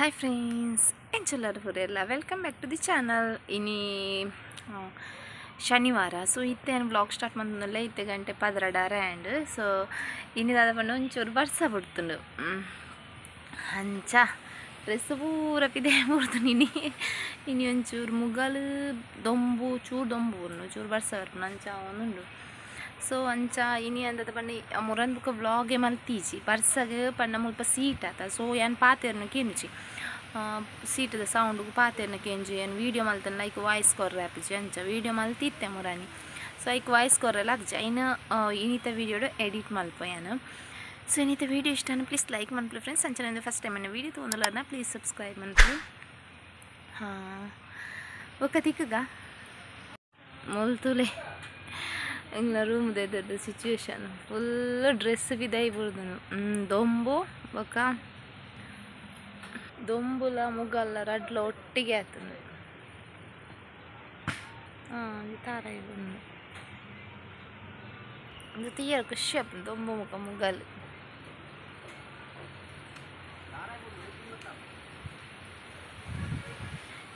Hi friends, ಎಂಚುಲ್ಲರ್ ಪೂರೆಲ್ಲ welcome back to the channel. ಇನಿ ಶನಿವಾರ, ಸೊ ಇತ್ತೆ ಬ್ಲಾಗ್ ಸ್ಟಾರ್ಟ್ ಮಂತೊಂದುಲ್ಲೆ. ಇತ್ತೆ ಗಂಟೆ 12 ಆ್ಯಂಡ್ ಸೊ ಇನಿ ದಾದ ಪಂಡ ಒಂಚೂರು ಬರ್ಸ ಬಿಡ್ತುಂಡು. ಅಂಚ ಡ್ರೆಸ್ ಪೂರ ಪಿದೆ ಬುಡ್ತುಂಡು. ಇನಿ ಇನಿ ಒಂಚೂರು ಮುಗಲ್ ದೊಂಬು, ಚೂರು ದೊಂಬು ಉಂಡು, ಚೂರು ಬರ್ಸ ಬರ್ಪುಂಡು ಅಂಚ ಅವನುಂಡು. ಸೊ ಅಂಚ ಇನಿ ಅಂದದ ಪಂಡ ಮುರನ್ ಬುಕ್ಕ ವ್ಲಾಗೆ ಮಲ್ತೀಜಿ ಬರ್ಸಗ್ ಪಂಡ ಮುಲ್ಪ ಸೀಟ್ ಆತ. ಸೊ ಯಾನ್ ಪಾತೆರ್ನ ಕೇನುಜಿ, ಸೀಟದ ಸೌಂಡ್ಗು ಪಾತೆರ್ನ ಕೇಂಜಿ. ಏನು ವೀಡಿಯೋ ಮಲ್ತನ ಲೈಕ್ ವಾಯ್ಸ್ ಕೊರ್ರೆ ಆಪುಜಿ, ಅಂಚ ವೀಡಿಯೋ ಮಲ್ತಿತ್ತೆ ಮುರಾನಿ. ಸೊ ಐಕ್ ವಾಯ್ಸ್ ಕೊರ್ರೆಲ್ಲ ಆಪುಜಿ. ಐನ ಇನಿತ ವೀಡಿಯೋಡು ಎಡಿಟ್ ಮಲ್ಪಯಾನು. ಸೊ ಇನಿತ ವೀಡಿಯೋ ಇಷ್ಟಾನು ಪ್ಲೀಸ್ ಲೈಕ್ ಮನ್ಪುಲೆ ಫ್ರೆಂಡ್ಸ್. ಅಂಚ ನಂದು ಫಸ್ಟ್ ಟೈಮ್ ವೀಡಿಯೋ ತೊಗೊಂಡ್ಲರ್ನ ಪ್ಲೀಸ್ ಸಬ್ಸ್ಕ್ರೈಬ್ ಮನ್ಪುಲೆ. ಹಾಂ ಒಕ್ಕ ತಿಕ್ಕಗ ಮೊಲ್ತುಲೆ ಎಂಗ್ಲ ರೂಮ್ ದೆದರ್ದು ಸಿಚುವೇಶನ್ ಫುಲ್ ಡ್ರೆಸ್ ಬಿದೈ ಬುಡ್ದನು. ದೊಂಬು ಬೊಕ್ಕ ದೊಂಬುಲ ಮುಗಲ್ಲ ರಡ್ಲ ಒಟ್ಟಿಗೆ ಆತಂದು. ಹಾಂ ತಾರ ಬಂದು ಒಂದು ತೀಯರ ಖುಷಿ ಆಪುಂಡು ದೊಂಬು ಮುಖ ಮುಗಲ್.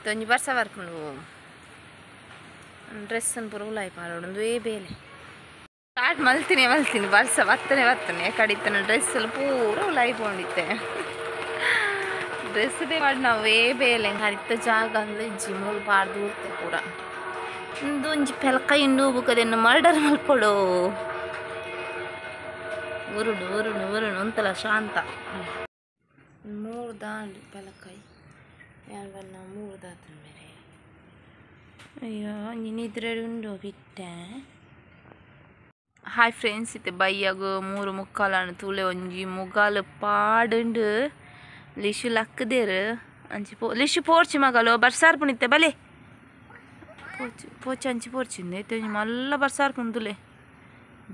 ತೊಂಜಿ ಬರ್ಸ ಬರ್ಪುಂಡು ಡ್ರೆಸ್ ಅನ್ನು ಪೂರ ಉಲಾಯಿ ಪಾಡೋಡು ಏ ಬೇಲೆ ಸ್ಟಾರ್ಟ್ ಮಲ್ತೀನಿ ಮಲ್ತೀನಿ ಬರ್ಸ ಬತ್ತನೆ ಬತ್ತನೆ ಕಡಿತನ ಡ್ರೆಸ್ ಎಲ್ಲ ಪೂರ ಉಲಾಯಿ ಪೋಂಡಿತ್ತೆ. ಡ್ರೆಸ್ ಮಾಡಿ ನಾವು ಏ ಬೇಲೆ ಹರಿತ ಜಾಗ ಅಂದ್ರೆ ಇಜ್ಜಿ ಮೂಲು ಪಾಡ್ದು ಊರ್ತೆ ಪೂರ. ಇಂದು ಒಂಜಿ ಪೆಲಕಾಯಿ ಉಂಡು ಬುಕ್ಕದೆನ್ನು ಮರ್ಡರ್ ಮಲ್ಪೊಡು. ಉರುಡು ಉರುಡು ಉರುಡು ಒಂತಲ ಶಾಂತ. ಮೂರು ದಾಂಡು ಪೆಲಕಾಯಿ ಯಾನ್ ಬನ್ನ ಮೂರು ದಾತನ ಬೇರೆ. ಅಯ್ಯೋ ನಿದ್ರೆ ಉಂಡು ಬಿಟ್ಟೆ. ಹಾಯ್ ಫ್ರೆಂಡ್ಸ್, ಇತ್ತೆ ಬಯ್ಯಾಗ 3:45 ತೂಲೆ ಒಂಜಿ ಮುಗಾಲ್ ಪಾಡುಂಡು. ಲಿಶು ಲಕ್ಕದೇರು ಅಂಚಿ ಪೋ ಲಿಶು ಪೋರ್ಚಿ ಮಗಲು ಬರ್ಸಾರ್ ಪುಣಿತ್ತೆ ಬಲೆ ಪೋಚಿ ಪೋಚಿ ಅಂಚಿ ಪೋರ್ಚಿಂದೆ. ಇತ್ತೆ ಒಂಜಿ ಮಲ್ಲ ಬರ್ಸಾರ್ ಪುಂದುಲೆ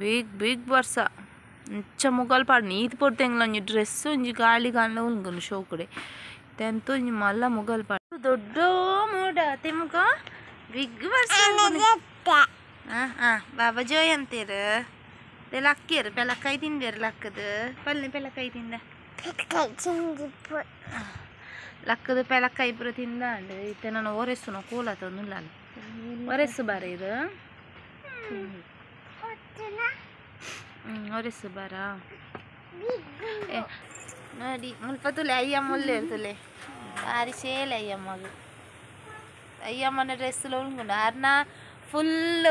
ಬಿಗ್ ಬಿಗ್ ಬರ್ಸ ಅಂಚ ಮುಗಾಲ್ ಪಾಡು ನೀತು ಪೊರ್ತೆಂಗ್ಲ ಒಂಜಿ ಡ್ರೆಸ್ ಒಂಜಿ ಗಾಳಿ ಗಾಳಿ ಉಂಗುನು ಶೋಕುಡೆ. ಇತ್ತೆ ಒಂಜಿ ಮಲ್ಲ ಮುಗಲ್ ಪಾಡು ದೊಡ್ಡ ಮೋಡ ತಿಮ್ಮಗ ಬಿಗ್ ಬರ್ಸ. ಹಾಂ ಹಾಂ ಬಾಬಾ ಜೋಯ್ ಅಂತೀರು ಲಕ್ಕೇರು ಪೆಲಕಾಯಿ ತಿಂದೇರು ಲಕ್ಕದು ಪಲ್ಲೆ ಪೆಲಕಾಯಿ ತಿಂದ ಲಕ್ಕದು ಪೆಲಕಾಯಿ ಪೂರ ತಿಂದಾಂಡು. ಇತ್ತೆ ನಾನು ಒರೆಸುನ ಕೂಲ ತೊಂದುಲ್ಲ ಒರೆಸು ಬಾರ ಇದು ಒರೆಸು ಬಾರ ನೋಡಿ ಮುಲ್ಪ ತುಲೆ ಅಯ್ಯಮ್ಮ ಉಲ್ಲೇರು ತುಲೆ ಬಾರಿ ಶೇಲೆ ಅಯ್ಯಮ್ಮಗು. ಅಯ್ಯಮ್ಮನ ಡ್ರೆಸ್ ಉಂಟು ಅರ್ನ ಫುಲ್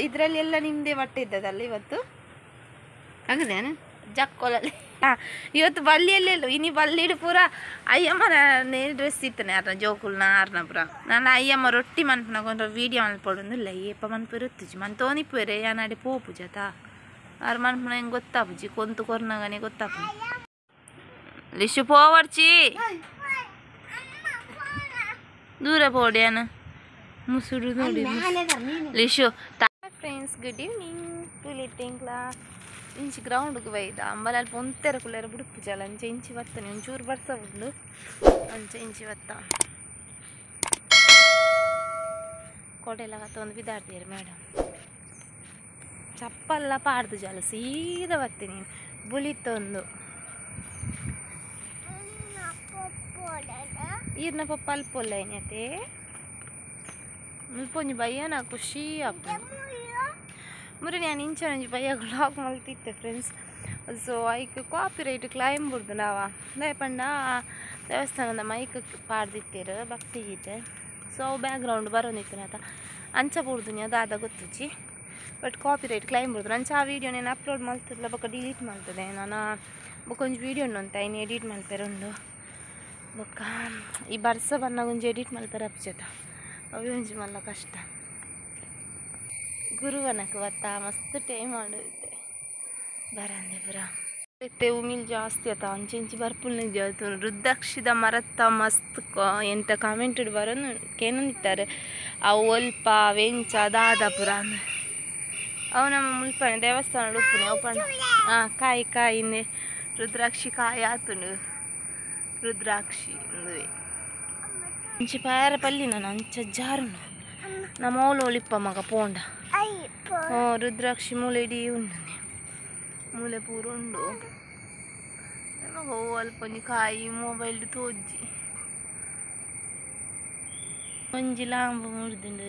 ಇದರಲ್ಲಿ ಎಲ್ಲ ನಿಮ್ಮದೇ ಬಟ್ಟೆ ಇದ್ದದಲ್ಲ ಇವತ್ತು ಆಗದೇನು ಜಕ್ಕೋಲಲ್ಲಿ. ಹಾಂ ಇವತ್ತು ಬಲ್ಲಿಯಲ್ಲೆಲ್ಲ ಇನಿ ಬಲ್ಲಿಡು ಪೂರ ಅಯ್ಯಮ್ಮನ ಡ್ರೆಸ್ ಇತ್ತನೆ ಅರ್ನ ಜೋಕುಲ್ನ ಅರ್ನ ಪೂರ. ನಾನು ಅಯ್ಯಮ್ಮ ರೊಟ್ಟಿ ಮನ್ಪುನಾಗ ವೀಡಿಯೋ ಮನ್ಪೊಡೊಂದಿಲ್ಲ ಏಪ ಮನ್ಪು ಇರುತ್ತುಜಿ ಮನ್ ತೋನಿಪ್ಪುವೆರೆ ಯಾನಾಡೆ ಪೋಪುಜ ತಾ ಆರು ಮನ್ಪುನ ಹೆಂಗೆ ಗೊತ್ತಾಪುಜಿ ಕೊಂತು ಕೊರ್ನಾಗನೆ ಗೊತ್ತಾಪು. ಲಿಶು ಪೋವರ್ಚಿ ದೂರ ಪೋಡ್ಯಾನ ಮುಸುಡು ನೋಡಿ ಲಿಶು. Friends good evening. ತುಲಿಟ್ಟಿಂಗ್ಲಾ ಇಂಚಿ ಗ್ರೌಂಡ್ಗೆ ಬೈದ ಅಂಬಲಲ್ಲಿ ಪೊಂತೆರ ಕುಲ್ಲೆರ ಬುಡುಪು ಜಲ ಅಂಚೆ ಇಂಚಿ ಬತ್ತಾನೆ ಒಂಚೂರು ಬರ್ಸ ಉಂಡು ಅಂಚೆ ಇಂಚಿ ಬತ್ತ ಕೊಡೆಲ್ಲ ಒಂದು ಬಿದಾಡ್ತೀರಿ ಮೇಡಮ್. ಚಪ್ಪಲ್ಲ ಪಾಡ್ದು ಜಲ ಸೀದಾ ಬರ್ತೀನಿ ಬುಲಿತೊಂದು ಈರ್ನ ಪಪ್ಪ ಅಲ್ಪೊಲ್ಲ ಏನತೆ ಮುಲ್ಪ ಒಂಜಿ ಬಯ್ಯನ ಖುಷಿ ಆಪುಂಡು. ಮುರಿ ನಾನು ಇಂಚ ಒಂಜಿ ಬಯ್ಯ ಬ್ಲಾಗ್ ಮಲ್ತಿತ್ತೆ ಫ್ರೆಂಡ್ಸ್. ಸೊ ಐಕ್ ಕಾಪಿ ರೈಟ್ ಕ್ಲೈಮ್ ಬುಡ್ದು ನಾವ ದಾಯ ಪಂಡ ದೇವಸ್ಥಾನದ ಮೈಕ್ ಪಾಡ್ದಿತ್ತೇರು ಭಕ್ತಿಗೀತೆ. ಸೊ ಅವು ಬ್ಯಾಕ್ಗ್ರೌಂಡ್ ಬರೋನಿತ್ತು ನಾತ ಅಂಚ ಬುಡ್ದು ನೀ ದಾದ ಗೊತ್ತುಜಿ ಬಟ್ ಕಾಪಿ ರೈಟ್ ಕ್ಲೈಮ್ ಬುಡ್ದು. ಅಂಚ ಆ ವೀಡಿಯೋ ನಾನು ಅಪ್ಲೋಡ್ ಮಲ್ತದಲ್ಲ ಬೊಕ್ಕ ಡಿಲೀಟ್ ಮಲ್ತದೆ ನಾನು. ಬೊಕ್ಕ ಒಂಜಿ ವೀಡಿಯೋ ಉಂಟು ಅಂತ ಐನು ಎಡಿಟ್ ಮಲ್ಪೆರುಂಡು. ಬೊಕ್ಕ ಈ ಬರ್ಸ ಬನ್ನಾಗ ಒಂಜಿ ಎಡಿಟ್ ಮಲ್ಪೆರ ಅಪ್ಚತ ಅವು ಒಂಜಿ ಮಲ್ಲ ಕಷ್ಟ. ಗುರುವನಕ್ಕೆ ಬತ್ತ ಮಸ್ತ್ ಟೈಮ್ ಮಾಡುತ್ತೆ ಬರಂದೆ ಪುರ. ಇತ್ತೆ ಉಮಿಲ್ ಜಾಸ್ತಿ ಆತ ಅಂಚೆ ಇಂಚಿ ಬರ್ಪುಲ್ನ ಜಾತು ರುದ್ರಾಕ್ಷಿದ ಮರತ್ತ ಮಸ್ತ್ ಎಂತ ಕಾಮೆಂಟ್ ಬರೋನು ಕೇನೊಂದಿತ್ತಾರೆ ಅವು ಒಲ್ಪ ವೆಂಚ ದಾದ ಪುರ. ಅವು ನಮ್ಮ ಮುಲ್ಪನೆ ದೇವಸ್ಥಾನ ಉಪ್ಪುನೆ ಅವು ಪಂಡ ಹಾಂ ಕಾಯಿ ಕಾಯಿನೆ ರುದ್ರಾಕ್ಷಿ ಕಾಯಿ ಆತುಂಡು ರುದ್ರಾಕ್ಷಿ ಅಂದುವೆ. ಅಂಚೆ ಪಾರ ಪಲ್ಲಿ ನಾನು ಅಂಚ ಜಾರುನು ನಮ್ಮ ಓಲು ಒಲಿಪ್ಪ ಮಗ ಪೋಂಡ. ಹ್ಞೂ ರುದ್ರಾಕ್ಷಿ ಮೂಲೆ ಇಡೀ ಉಂಡು ಮೂಲೆ ಪೂರ ಉಂಡು. ನಮಗ ಅಲ್ಪ ಒಂಜಿ ಕಾಯಿ ಮೊಬೈಲ್ ತೋಜ್ಜಿ. ಒಂಜಿ ಲಾಂಬು ಮುರ್ದುಂಡು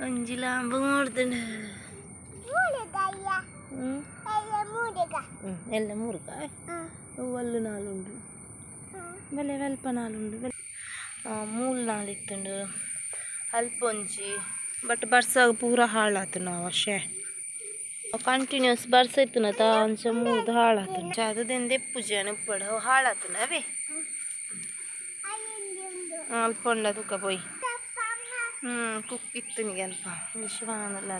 ಒಂಜಿ ಲಾಂಬು ಮುರ್ದುಂಡು ಎಲ್ಲ ಮುರುಗ ಒಲ್ಲು ನಾಲುಂಡು ಬೆಲೆ ವೆಲ್ಪ ನಾಲುಂಡು ಮೂಲು ನಾಲು ಇತ್ತುಂಡು ಅಲ್ಪ ಒಂಜಿ ಬಟ್ ಬರ್ಸಾಗ ಪೂರ ಹಾಳಾತು ನಾವು ಅಷ್ಟೇ ಕಂಟಿನ್ಯೂಸ್ ಬರ್ಸ ಇತ್ತುನತ ಅಂಚ ಮೂದು ಹಾಳಾತು ಅದು ದೆಪ್ಪುಜಿ ಉಪ್ಪಡು ಹಾಳಾತುನ ಅವೇ ಅಲ್ಪ ಉಂಡ ತುಕ್ಕ ಪೋಯ್ ಕುಕ್ ಇತ್ತುನಿಗೆ ಅಲ್ಪ ಶಿವಾನಲ್ಲ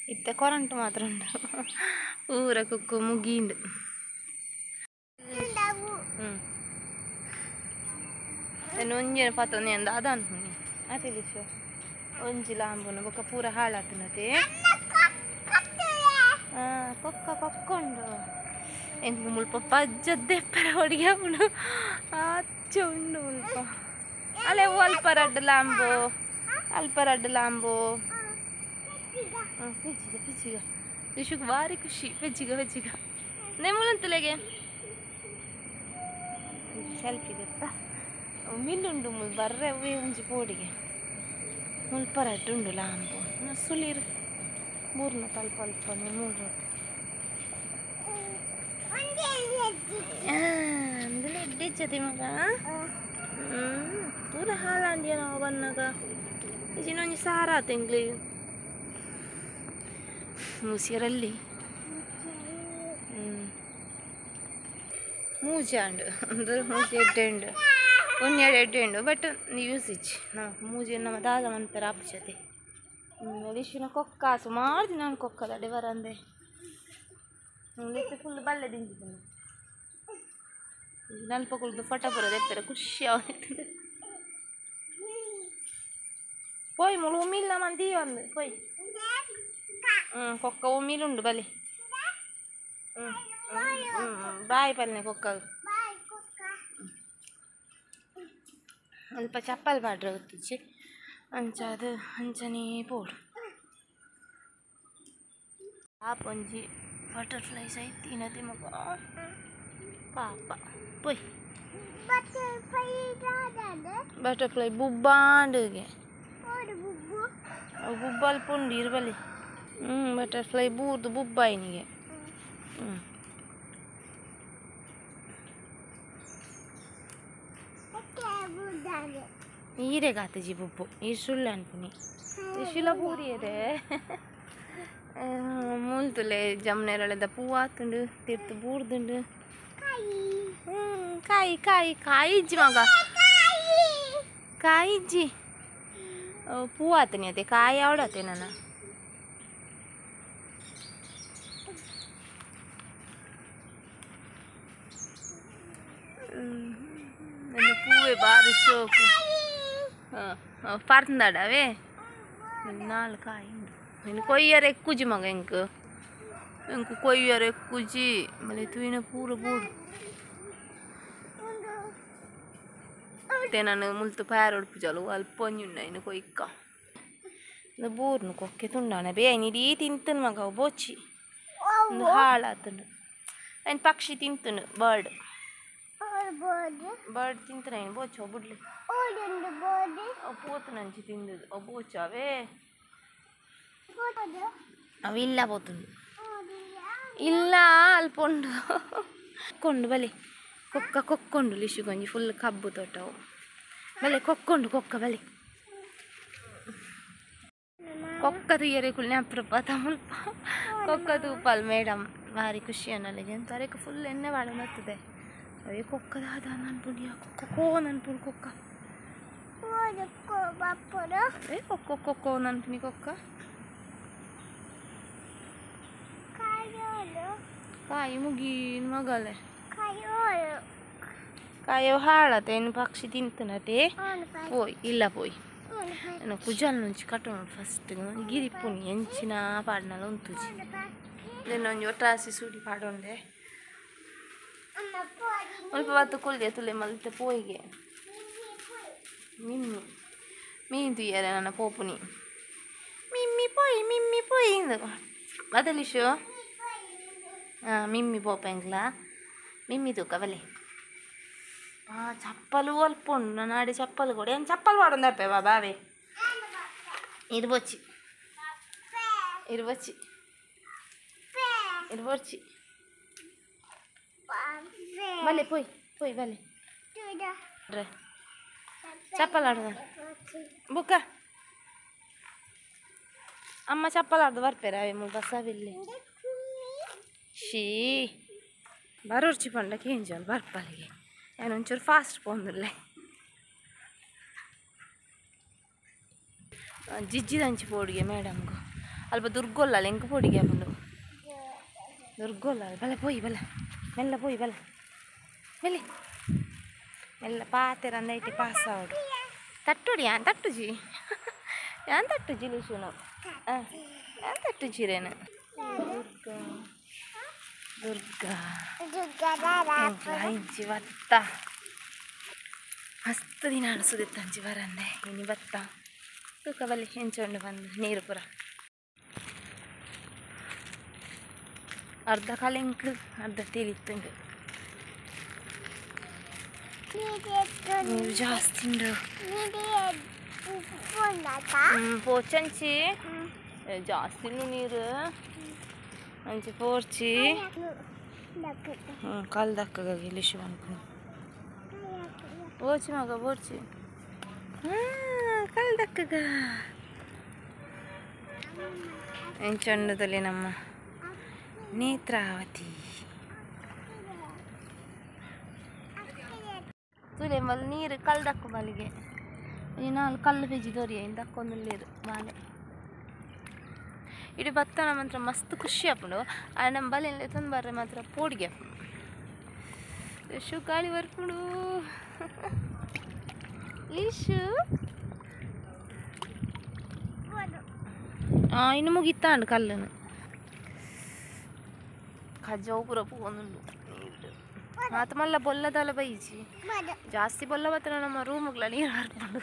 ಇತ್ತೆ ಕೊರಂಟು ಮಾತ್ರ ಉಂಡು ಪೂರ ಕುಕ್ಕು ಮುಗೀಂಡು ಒಂಜಿನ ಪತ್ತೊಂದು ಎಂದ ಅದ ಅನ್ಪುನಿ ಆತಿಲಿಶು ಒಂಜಿ ಲಾಂಬುನು ಬೊಕ್ಕ ಪೂರ ಹಾಳಾತುನತೆ ಕೊಕ್ಕ ಕೊಕ್ಕೊಂಡು ಎಂಕ್ ಮುಲ್ಪ ಪಜ್ಜದ್ದೆಪ್ಪರ ಹೊಡಿಗೆ ಅವನು ಆಚೆ ಉಂಡು ಮುಲ್ಪ ಅಲ್ಲೇ ಅಲ್ಪ ರಡ್ಡು ಲಾಂಬು ಅಲ್ಪ ರಡ್ಡು ಲಾಂಬು ಪೆಜ್ಜಿಗ ಪೆಜ್ಜಿಗ ವಿಶುಕ್ ಭಾರಿ ಖುಷಿ ಪೆಜ್ಜಿಗ ಪೆಜ್ಜಿಗ ನೆಮ್ಮುಲಂತಲೆಗೆ ಸೆಲ್ಫಿ ದೆತ್ತ ಮಿಲ್ಲುಂಡು ಮುಲ್ ಬರ್ರೆ ಅವೇ ಒಂಜಿ ಪೋಡಿಗೆ ಮುಲ್ಪ ರಡ್ಡು ಉಂಡು ಲಾಂಬು ಸುಲಿರು ಮೂರ್ನ ತಲ್ಪ ಅಲ್ಪ ಮೂರು అందులో ಎಡ್ಡಿಚ್ಚತಿ ಮಗ ಪೂರ ಹಾಳಾಂಡಿಯ ನಾವು ಬನ್ನಾಗ ಇಜಿನೊಂಜಿ ಸಾರ ತಿಂಗ್ಲಿ ಮುಸಿಯರಲ್ಲಿ ಮೂಜೆ ಅಂಡು ಅಂದ್ರೆ ಮೂಜೆ ಎಡ್ಡೆ ಉಂಡು ಒಂದೆರಡು ಎಡ್ಡೆ ಉಂಡು ಬಟ್ ಯೂಸ್ ಇಜ್ಜಿ ನಾವು ಮೂಜೆ ನಮ್ಮ ದಾದ ಮನ್ಪೆರ ಆಪುಜತೆ ವಿಶುನ ಕೊಕ್ಕ ಸುಮಾರು ದಿನ ಕೊಕ್ಕದ ಬರಂದೆ ಫುಲ್ ಬಲ್ಲೆ ದಿಂಜಿದ್ದೀನಿ ನಲ್ಪ ಕುಲ್ದು ಫೋಟೋ ಬರೋದು ಎತ್ತರ ಖುಷಿ ಆಗುತ್ತದೆ ಪೋಯ್ ಮುಳು ಉಮಿಲ್ಲ ಮಂದಿ ಒಂದು ಪೋಯ್ ಕೊಕ್ಕ ಉಮಿಲುಂಡು ಬಲಿ ಬಾಯ್ ಪಲ್ನೆ ಕೊಕ್ಕ ಅಲ್ಪ ಚಪ್ಪಲ್ ಪಾಡ್ರೆ ಗೊತ್ತಿಜ್ಜಿ ಅಂಚ ಅದು ಅಂಚನೇ ಪೋಡು ಪಾಪ ಒಂಜಿ ಬಟರ್ಫ್ಲೈ ಸೈತಿನತಿ ಮಗ ಪಾಪ ಪೋಯ್ ಬಟರ್ಫ್ಲೈ ಬುಬ್ಬಾಂಡುಗೆ ಬುಬ್ಬಲ್ ಪುಂಡು ಇರ್ಬಲಿ ಬಟರ್ಫ್ಲೈ ಬೂರ್ದು ಬುಬ್ಬಾಯಿನಿಗೆ ಈರೆಗಾತಜಿ ಬುಬ್ಬು ಈ ಸುಳ್ಳು ಅನ್ಪುನಿ ಶಿಲ ಪೂರಿಯದೆ ಮೂಲ್ತುಲೆ ಜಮ್ನೇರಳೆದ ಪೂ ಆತುಂಡು ತಿರ್ತು ಬೂರ್ದುಂಡು ಕಾಯಿ ಕಾಯಿ ಕಾಯಿ ಇಜ್ಜಿ ಮಗ ಕಾಯಿ ಇಜ್ಜಿ ಪೂ ಆತನಿ ಅದೇ ಕಾಯಿ ಅವಡತೆ ನನ್ನ ನನ್ನ ಪೂವೆ ಬಾರಿ ಶೋಕು ಪರ್ಂದಡವೇ ನಾಲ್ಕು ಕಾಯಿ ಉಂಡು ಇನ್ನು ಕೊಯ್ಯರ ಎಕ್ಕುಜಿ ಮಗ ಎಂಕ್ ಎಂಕ್ ಕೊಯ್ಯರ ಎಕ್ಕುಜಿ ಮಲೆ ತುಯಿನ ಪೂರ ಬೋಡು ನಾನು ಮುಲ್ತು ಪ್ಯಾರೋಡ್ ಪೂಜಾಲು ಅಲ್ಪ ಒಂಜಿ ಇನ್ನು ಕೊಯ್ಕ ಬೂರ್ನು ಕೊಕ್ಕೆ ತುಂಡಾಣ ಬೇ ಐನ್ ಇಡೀ ತಿಂತನು ಮಗ ಅವು ಬೋಚಿ ಒಂದು ಹಾಳಾತನು ಐನ್ ಪಕ್ಷಿ ತಿಂತನು ಬರ್ಡ್ ಬರ್ಡ್ ತಿಂತನ ಐನ್ ಬೋಚು ಬುಡ್ಲಿ ಅವು ಪೋತುನಂಚಿ ತಿಂದದು ಅವು ಬೋಚು ಅವೇ ಅವು ಇಲ್ಲ ಪೋತುಂಡು ಇಲ್ಲ ಅಲ್ಪ ಉಂಡು ಕೊಂಡು ಬಲೆ ಕೊಕ್ಕ ಕೊಕ್ಕೊಂಡು ಲಿಶುಗೊಂಜಿ ಫುಲ್ ಕಬ್ಬು ತೋಟವು ಬಲೆ ಕೊಕ್ಕೊಂಡು ಕೊಕ್ಕ ಬಲೆ ಕೊಕ್ಕ ತುಯ್ಯರೆ ಕುಲ್ನೆ ಅಪ್ರೂಪ ತಮಲ್ಪ ಕೊಕ್ಕ ತೂಪಲ್ ಮೇಡಮ್ ಭಾರಿ ಖುಷಿ ಅನ್ನಲ್ಲಿಗೆ ಅಂತ ಫುಲ್ ಎಣ್ಣೆ ಬಾಳ ಮತ್ತದೆ ಅವೇ ಕೊಕ್ಕದಾದ ನನ್ಪುಂಡಿ ಕೊಕ್ಕ ಕೋ ನನ್ಪುಂಡು ಕೊಕ್ಕ ಏ ಕೊಕ್ಕ ಕೊಕ್ಕೋ ನನ್ಪುನಿ ಕೊಕ್ಕ ಕಾಯಿ ಮುಗೀನ್ ಮಗಲೆ ಕಾಯೋ ಹಾಳತೆ ಏನು ಪಕ್ಷಿ ತಿಂತನತೆ ಪೋಯ್ ಇಲ್ಲ ಪೋಯ್ ನಾನು ಕುಜಲ್ నుంచి ಕಟ್ಟೋಣ ಫಸ್ಟ್ ಗಿರಿಪುನಿ ಎಂಚಿನ ಪಾಡ್ನಲ ಉಂತುಜಿ ಒಂಜಿ ಒಟ್ರಾಸಿ ಸೂಡಿ ಪಾಡೊಂಡೆ ಸ್ವಲ್ಪ ಬತ್ತು ಕೊಲ್ದೆ ತುಲೆ ಮಲ್ತೆ ಪೋಯಿಗೆ ಮಿಮ್ಮಿ ಮೀನ್ ತುಯ್ಯರೆ ನನ್ನ ಪೋಪುನಿ ಮಿಮ್ಮಿ ಪೋಯ್ ಮಿಮ್ಮಿ ಪೋಯ್ ಇಂದು ಬದಲಿಶು ಹಾಂ ಮಿಮ್ಮಿ ಪೋಪೆಂಗ್ಲಾ ಮಿಮ್ಮಿ ತೂಕ ಬಲೆ ಚಪ್ಪಲು ಅಲ್ಪ ಉಂಡು ನಾಡೆ ಚಪ್ಪಲು ಕೊಡು ಏನು ಚಪ್ಪಲು ಪಾಡೊಂದಪ್ಪೆ ಬಾ ಬಾವೆ ಇರ್ಬೊಚ್ಚಿ ಇರ್ಬೊಚ್ಚಿ ಇರ್ಬೊಚ್ಚಿ ಬಲೆ ಪೋಯ್ ಪೋಯ್ ಬಲೆ ಚಪ್ಪಲ್ ಆಡ್ದ ಬುಕ್ಕ ಅಮ್ಮ ಚಪ್ಪಲ್ ಆಡ್ದು ಬರ್ಪೇರ ಅವೆ ಮುಲ್ಪ ಸವಿಲ್ಲಿ ಶೀ ಬರೋರ್ಚಿ ಪಂಡ ಕೇಂಜಲ್ ಬರ್ಪಲಿಗೆ ನಾನು ಒಂಚೂರು ಫಾಸ್ಟ್ ಪೋಂದುಲ್ಲೆ ಜಿಜ್ಜಿದಂಚಿ ಪೋಡಿಗೆ ಮೇಡಮ್ಗೂ ಅಲ್ಪ ದುರ್ಗೊಲ್ಲ ಎಂಕ್ ಪೋಡಿಗೆ ಅಪ್ಪುಂಡು ದುರ್ಗೊಲ್ಲ ಬಲೆ ಪೋಯಿ ಬಲೆ ಮೆಲ್ಲ ಪೋಯಿ ಬಲೆ ಮೆಲ್ಲಿ ಮೆಲ್ಲ ಪಾತೆರಂದ ಐತೆ ಪಾಸ್ ಆವಡು ತಟ್ಟುಡಿ ಯಾನ್ ತಟ್ಟುಜಿ ಯಾನ್ ತಟ್ಟುಜಿ ಲಿಶುನು ಯಾನ್ ತಟ್ಟುಜಿರೇನು ದುರ್ಗಾ ದುರ್ಗಾ ಇಂಚಿ ಬತ್ತ ಮಸ್ತ್ ದಿನ ಅನಿಸುದಿತ್ತು ಅಂಚಿ ಬರಂದೆ ಇನಿ ಬತ್ತ ತೂಕ ಬಲ್ಲಿ ಎಂಚೊಂಡು ಬಂದು ನೀರು ಪೂರ ಅರ್ಧ ಕಲೆಂಕ್ ಅರ್ಧ ತೇಲಿತ್ತುಂಡು ನೀರು ಜಾಸ್ತಿ ಉಂಡು ಪೋಚಂಚಿ ಜಾಸ್ತಿ ನೀರು ಅಂಚಿ ಪೋರ್ಚಿ ಕಾಲು ದಕ್ಕಗ ಲಿಶು ಅನ್ಕೊಂಡು ಓಚಿ ಮಗ ಬೋರ್ಚಿ ಕಾಲು ದಕ್ಕಗ ಎಂಚೊಂಡದಲ್ಲಿ ನಮ್ಮ ನೇತ್ರಾವತಿ ತುಲೆ ಮಲ್ ನೀರು ಕಲ್ದಕ್ಕು ಬಲಿಗೆ ಈ ನಾಲ್ ಕಲ್ಲು ಬೆಜಿ ದೊರಿಯ ಇಂದಕ್ಕೊಂದು ನೀರು ಬಾಲೆ ಇಡೀ ಬತ್ತನ ಮಾತ್ರ ಮಸ್ತ್ ಖುಷಿ ಆಪುಂಡು ಆ ನಮ್ಮ ಬಲೆಯಲ್ಲಿ ತಂದು ಬರ್ರೆ ಮಾತ್ರ ಪೋಡಿಗೆ ಆಪುಂಡು ಯಶು ಗಾಳಿ ಬರ್ಪುಂಡು ಲೀಶು ಇನ್ನು ಮುಗಿತ್ತಾಂಡು ಕಲ್ಲನ್ನು ಕಜ್ಜವು ಪೂರ ಪೋಂದುಂಡು ನೀರು ಮಾತ ಮಲ್ಲ ಬೊಲ್ಲದಲ್ಲ ಬೈಜಿ ಜಾಸ್ತಿ ಬೊಲ್ಲ ಮಾತ್ರ ನಮ್ಮ ರೂಮ್ಗಳ ನೀರು ಹಾರ್ಕೊಂಡು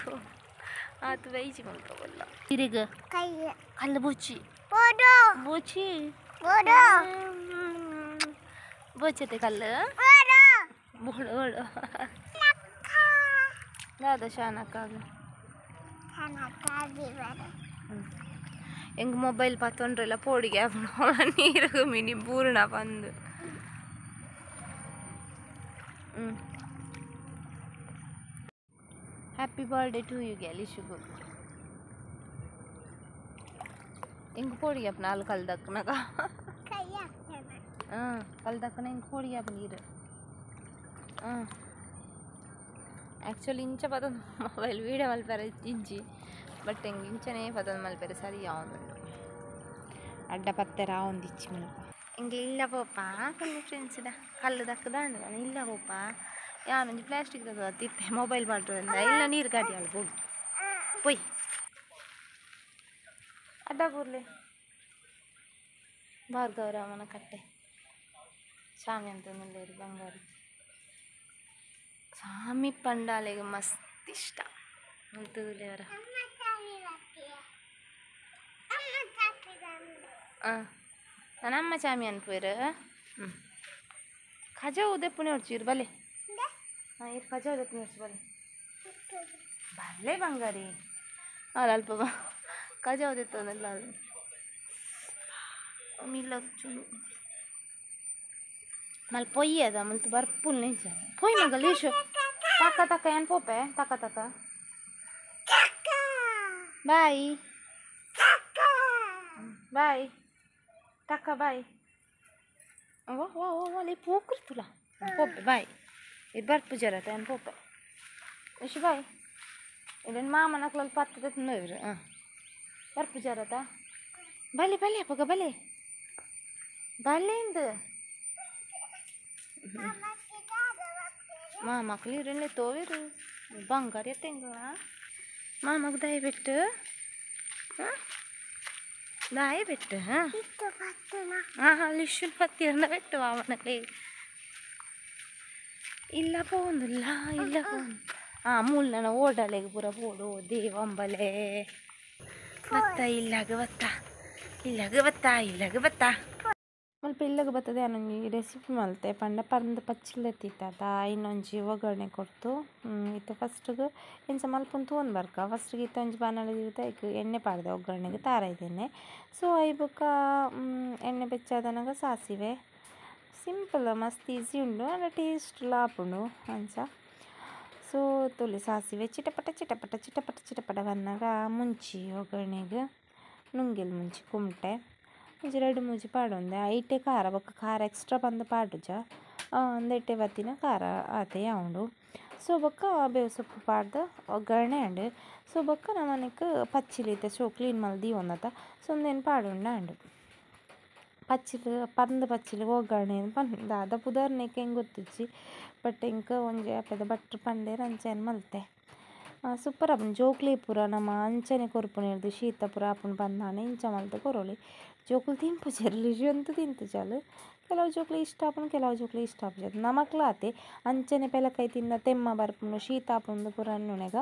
ಆತು ಬೈಜಿ ಮಲ್ಪ ಬೊಲ್ಲ ತಿರುಗ ಕಲ್ಲು ಬೊಚ್ಚಿ ಬೊಚ್ಚಿ ಬೊಚ್ಚತೆ ಕಲ್ಲು ಬೋಡು ಬೋಡು ದಾದ ಶಾನಕ್ಕಾಗ ಹೆಂಗೆ ಮೊಬೈಲ್ ಪತ್ತೊಂಡ್ರೆಲ್ಲ ಪೋಡಿಗೆ ನೀರು ಮಿನಿ ಪೂರ್ಣ ಬಂದು ಹ್ಯಾಪಿ ಬರ್ಡೇ ಟು you ಗ್ಯಾಲಿಶುಗು ಇಂಕ್ ಪೋಡಿಗೆ ಅಪ್ಪ ನಾಲ್ ಕಲ್ದಕ್ಕನಾಗ ಹಾಂ ಕಲ್ದಕ್ಕನ ಇಂಕ್ ಪೋಡಿಗೆ ಅಪ್ಪ ನೀರು ಹಾಂ ಆ್ಯಕ್ಚುಲಿ ಇಂಚ ಪದೊಂದು ಮೊಬೈಲ್ ವೀಡಿಯೋ ಮಲ್ಪೆರೆ ಇಜ್ಜಿ ಬಟ್ ಹೆಂಗೆ ಇಂಚನೇ ಪದೊಂದು ಮಲ್ಪೆರೆ ಸರಿ ಯಾವೊಂದುಂಡು ಅಡ್ಡ ಪತ್ತೆರ ಒಂದು ಇಚ್ಚಿ ಮಲ್ಪ ಹಿಂಗೆ ಇಲ್ಲ ಪೋಪ ಕಲ್ಲು ಫ್ರೆಂಡ್ಸ್ಡ ಕಲ್ಲು ದಕ್ಕದಾಂಡ ನಾನು ಇಲ್ಲ ಪೋಪ ಯಾನೊಂಜಿ ಪ್ಲಾಸ್ಟಿಕ್ ತಿತ್ತೆ ಮೊಬೈಲ್ ಮಾಡ್ರೋದ್ರಿಂದ ಇಲ್ಲ ನೀರು ಗಾಡಿ ಅಲ್ಲ ಹೋಗಿ ಪೊಯ್ ಅಡ್ಡ ಕೂರ್ಲೆ ಭಾರ್ಗವರಾಮನ ಕಟ್ಟೆ ಸ್ವಾಮಿ ಅಂತ ಮುಂದೇರು ಬಂಗಾರ ಸ್ವಾಮಿ ಪಂಡಾಲೆಗೆ ಮಸ್ತ್ ಇಷ್ಟ ಮುಲ್ತುಲೇವರ ಹಾಂ ನನ್ನ ಚಾಮಿ ಅನ್ಪೇರು ಹ್ಞೂ ಖಜಾ ಉದೆಪ್ಪುನೆ ಹೊಡ್ಚೀರು ಬಲೆ ಹಾಂ ಇದು ಖಜಾ ಉದೆಪ್ಪುನೆ ಹೊಡ್ಚಿ ಬಲೆ ಬಲ್ಲೆ ಬಂಗಾರಿ ಅಲ್ಲ ಅಲ್ಪ ಬಾ ಖಜಾ ಉದೆತ್ತೊಂದಲ್ಲ ಅದು ಮಿಲ್ಲ ಚುಲು ಮಲ್ ಪೊಯ್ಯದ ಮಲ್ತು ಬರ್ಪುಲ್ ನಿಜ ಪೊಯ್ ಮಗ ಲೀಶು ತಕ್ಕ ತಕ್ಕ ಏನು ಪೋಪೆ ತಕ್ಕ ತಕ್ಕ ಬಾಯ್ ಬಾಯ್ ತಕ್ಕ ಬಾಯ್ ವಾ ವಾ ವಾ ಲೇ ಪೋಕೃತುಲ ಪೋಪೆ ಬಾಯ್ ಇದು ಬರ್ಪು ಜರತ ಏನು ಪೋಪೆ ಇಶು ಬಾಯ್ ಇಲ್ಲೇನು ಮಾಮನ ನಕ್ಲಲ್ಲಿ ಪತ್ತದ ತಿನ್ನೋರು ಹಾಂ ಬರ್ಪು ಜರತ ಬಲೆ ಬಲೆ ಅಪ್ಪಗ ಬಲೆ ಬಲೆ ಇಂದು ಮಾಮಕ್ಳು ಇರಲಿ ತೋವಿರು ಬಂಗಾರ ಎತ್ತೆಂಗ ಮಾಮಗ್ ದಯವಿಟ್ಟು ಹಾಂ ದಯವಿಟ್ಟು ಹಾಂ ಹಾಂ ಅಲ್ಲಿ ಪತ್ತಿರನ್ನ ಬಿಟ್ಟು ಮಾಮನಕ್ಲಿ ಇಲ್ಲ ಪೋಂದಿಲ್ಲ ಇಲ್ಲ ಪೋಂದು ಹಾಂ ಮೂಲ ಓಡಲೆಗೆ ಪೂರ ಪೋಡು ದೇವಂಬಲೆ ಬತ್ತ ಇಲ್ಲಾಗ ಬತ್ತ ಇಲ್ಲಾಗ ಬತ್ತ ಇಲ್ಲಾಗ ಬತ್ತ. ಮುಲ್ಪ ಇಲ್ಲಗ್ ಬತ್ತದೆ ಯಾನೊಂಜಿ ರೆಸಿಪಿ ಮಲ್ತೆ ಪಂಡ ಪರ್ಂದ್ ಪಚ್ಚಿಲ್ ತಿತ್ತಾತ ಐನೊಂಜಿ ಒಗ್ಗರಣೆ ಕೊರ್ತು ಇತ್ತೆ ಫಸ್ಟ್ಗ್ ಎಂಚ ಮಲ್ಪುನು ತೂವೊಂದು ಬರ್ಕ ಫಸ್ಟ್ಗೆ ಇತ್ತೆ ಒಂಜಿ ಬಾಣಲೆ ದೀದ್ ಐಕ್ ಎಣ್ಣೆ ಪಾಡ್ದೆ ಒಗ್ಗರಣೆಗ್ ತಾರಾಯಿದೆಣ್ಣೆ ಸೊ ಐಕ್ ಬೊಕ್ಕ ಎಣ್ಣೆ ಬೆಚ್ಚಾದನಗ ಸಾಸಿವೆ ಸಿಂಪಲ್ ಮಸ್ತ್ ಈಸಿ ಉಂಡು ಆಂಡ ಟೇಸ್ಟ್ ಲಾ ಆಪುಂಡು ಅಂಚ ಸೊ ತೂಲೆ ಸಾಸಿವೆ ಚಿಟಪಟ ಚಿಟಪಟ ಚಿಟಪಟ ಚಿಟಪಟ ಬನ್ನಗ ಮುಂಚಿ ಒಗ್ಗರಣೆಗ್ ನುಂಗೆಲ್ ಮುಂಚಿ ಕುಮಟೆ ಒಂಜಿ ರಡ್ಡ್ ಮೂಜಿ ಪಾಡೊಂದೆ ಐಟೆ ಖಾರ ಬೊಕ್ಕ ಖಾರ ಎಕ್ಸ್ಟ್ರಾ ಪಂದ್ ಪಾಡುಜ ಅಂದೆಟೆ ಬತ್ತಿನ ಖಾರ ಆತೆ ಆವುಂಡು ಸೊ ಬೊಕ್ಕ ಬೇವು ಸೊಪ್ಪು ಪಾಡ್ದ್ ಒಗ್ಗರಣೆ ಆಂಡ್ ಸೊ ಬೊಕ್ಕ ನಮನೆಕ್ ಪಚ್ಚಿಲ್ ಇತ್ತೆ ಸೊ ಕ್ಲೀನ್ ಮಲ್ತ್ ದೀವೊಂದತ ಸೊ ಉಂದೆನ್ ಪಾಡೊಂಡ ಆಂಡ್ ಪಚ್ಚಿಲ್ ಪರ್ಂದ್ ಪಚ್ಚಿಲ್ ಒಗ್ಗರಣೆ ಪನ್ಪುನಿ ದಾದ ಪುದರ್ ನೆಕ್ ಎಂಕ್ ಗೊತ್ತುಜ್ಜಿ ಬಟ್ ಎಂಕ್ ಒಂಜಿ ಅಪೆದ ಭಟ್ರ್ ಪಂಡೆರ್ ಅಂಚ ಮಲ್ತೆ ಸೂಪರ್ ಆಪುಂಡು ಜೋಕ್ಲೆಗ್ ಪೂರ ನಮ ಅಂಚನೆ ಕೊರ್ಪುನೆರ್ದ್ ಶೀತ ಪೂರ ಆಪುಂಡು ಪಂದಾನೆ ಇಂಚ ಮಲ್ತ್ ಕೊರೊಲಿ ಜೋಕುಲು ತಿನ್ಪುಜೆರ್ ಲಿಜಿ ಅಂತೂ ತಿಂತುಜಲ್ ಕೆಲವು ಜೋಕ್ಲೆಗ್ ಇಷ್ಟ ಆಪುಂಡು ಕೆಲವು ಜೋಕ್ಲೆಗ್ ಇಷ್ಟ ಆಪುಜಿ ನಮಕ್ಲ ಆತೆ ಅಂಚನೆ ಪೆಲಕಾಯಿ ತಿಂದ ತೆಮ್ಮ ಬರ್ಪುಂಡು ಶೀತ ಆಪುಂಡು ಪೂರ ಅನ್ನುನೆಗ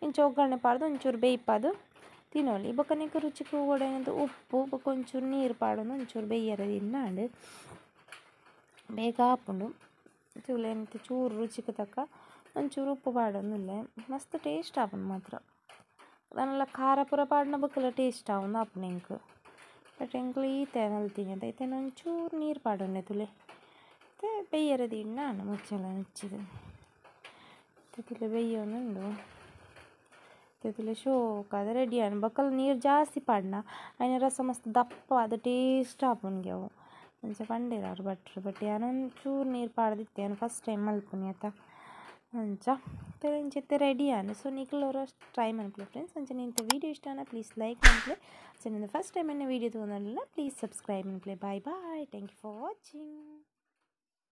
ಇಂಚ ಒಗ್ಗರಣೆ ಪಾಡ್ದ್ ಒಂಚೂರು ಬೇಯ್ಪಾದ್ ತಿನೊಲಿ ಬೊಕ್ಕ ನೆಕ್ಕ್ ರುಚಿಕ್ ಬೋಡಾಯಿನಂತ ಉಪ್ಪು ಬೊಕ್ಕ ಒಂಚೂರು ನೀರು ಪಾಡೊಂದು ಒಂಚೂರು ಬೇಯ್ಯರೆ ದೀಂಡ ಬೇಗ ಆಪುಂಡು ತೂಲೆ ಎಂತ ಚೂರು ರುಚಿಕ್ ತಕ್ಕ ಒಂಚೂರು ಉಪ್ಪು ಪಾಡೊಂದುಲ್ಲೆ ಮಸ್ತ್ ಟೇಸ್ಟ್ ಆಪುಂಡು ಮಾತ್ರ ದಾನಲ ಖಾರ ಪೂರ ಪಾಡ್ನ ಬೊಕ್ಕಲ ಟೇಸ್ಟ್ ಆವೊಂದು ಆಪುಂಡು ಎಂಕ್ ಬಟ್ ಎಂಕ್ಲ ಈತೆ ಮಲ್ತಿನಿ ಐತೆನ್ ಒಂಚೂರು ನೀರು ಪಾಡೊಂಡೆ ತೂಲೆ ಇತ್ತೆ ಬೇಯ್ಯರೆ ದೀಂಡ ಆಂಡ್ ಮುಚ್ಚಳ ಮುಚ್ಚಿದ್ ತೂಲೆ ಬೇಯ್ಯೊಂದುಂಡು ತೂಲೆ ಶೋಕಾದ್ ರೆಡಿ ಆಂಡ್ ಬೊಕ್ಕಲ ನೀರು ಜಾಸ್ತಿ ಪಾಡ್ನ ಐನ ರಸ ಮಸ್ತ್ ದಪ್ಪ ಆದ್ ಟೇಸ್ಟ್ ಆಪುಂಡು ಅವು ಅಂಚ ಪಂಡೆರ್ ಆರ್ ಭಟ್ರು ಬಟ್ ಯಾನ್ ಒಂಚೂರು ನೀರು ಪಾಡ್ದಿತ್ತೆ ಯಾನ್ ಫಸ್ಟ್ ಟೈಮ್ ಮಲ್ಪುನಿ ಅತ ಅಂಚ ಇಂಚಿತ್ತೆ ರೆಡಿ ಆಂಡ್ ಸೊ ನಿಕುಲು ಒರ ಟ್ರೈ ಮನ್ಪುಲೆ ಫ್ರೆಂಡ್ಸ್ ಅಂಚನೆ ಇಂತ ವೀಡಿಯೋ ಇಷ್ಟ ಆಂಡ ಪ್ಲೀಸ್ ಲೈಕ್ ಮನ್ಪುಲೆ ಅಂಚನೆ ಫಸ್ಟ್ ಟೈಮ್ ಎನ್ನ ವೀಡಿಯೋ ತೂವೊಂದುಂಡಲ ಪ್ಲೀಸ್ ಸಬ್ಸ್ಕ್ರೈಬ್ ಮನ್ಪುಲೆ. Bye bye, thank you for watching.